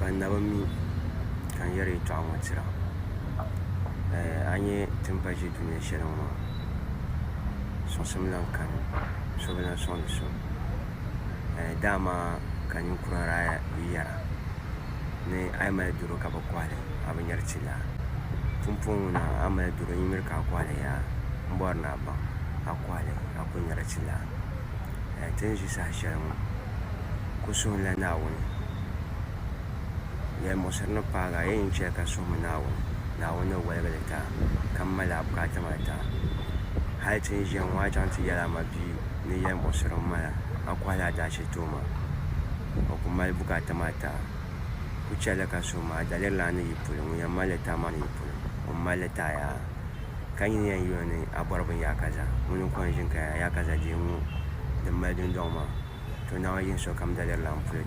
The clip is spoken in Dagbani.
Ban na bi mi ka n yɛri yɛltɔɣa ŋɔ tira, a nya ti ni pa ʒi dunia shɛli ŋɔ maa, sɔŋsim lan kani, so bi lan sɔŋdi so. Dama ka ninkura daa yɛra ni a yi mali doro ka bi kɔhi li, a bi nyari tilaa. Pumpɔŋɔ ŋuna a ni mali doro yi miri ka a kɔhi li yaa m-bɔri ni a baŋ a kɔhi li a ku nyari tilaa. Ti ni ʒi saha shɛli ŋɔ, ku suhila Naawuni. Yɛlimuɣisiri ni paagi a, yi ni chɛ ka suhimi Naawuni, Naawuni ni woligi li ti a, ka mali a bukaata maa ti a. Hal ti ni ʒiya ŋɔ, a chaŋ ti yɛl a mabia ni yɛlimuɣisiri m-mal a, a kɔhila a daashili ti o maa, o ku mali bukaata maa ti a. Ku chɛli ka suhimi a daliri ni yi polo, ŋun yɛn mali li ti a maa ni yi polo, o ni mali li ti a yaa. Ka nyini yɛn yuli ni a bɔri binyɛra ŋuni n-kɔŋ ʒini ka yaa kaza deei ŋ-ŋɔ din mali dundɔŋ maa, to Naawuni yihi sokam daliri lan polo.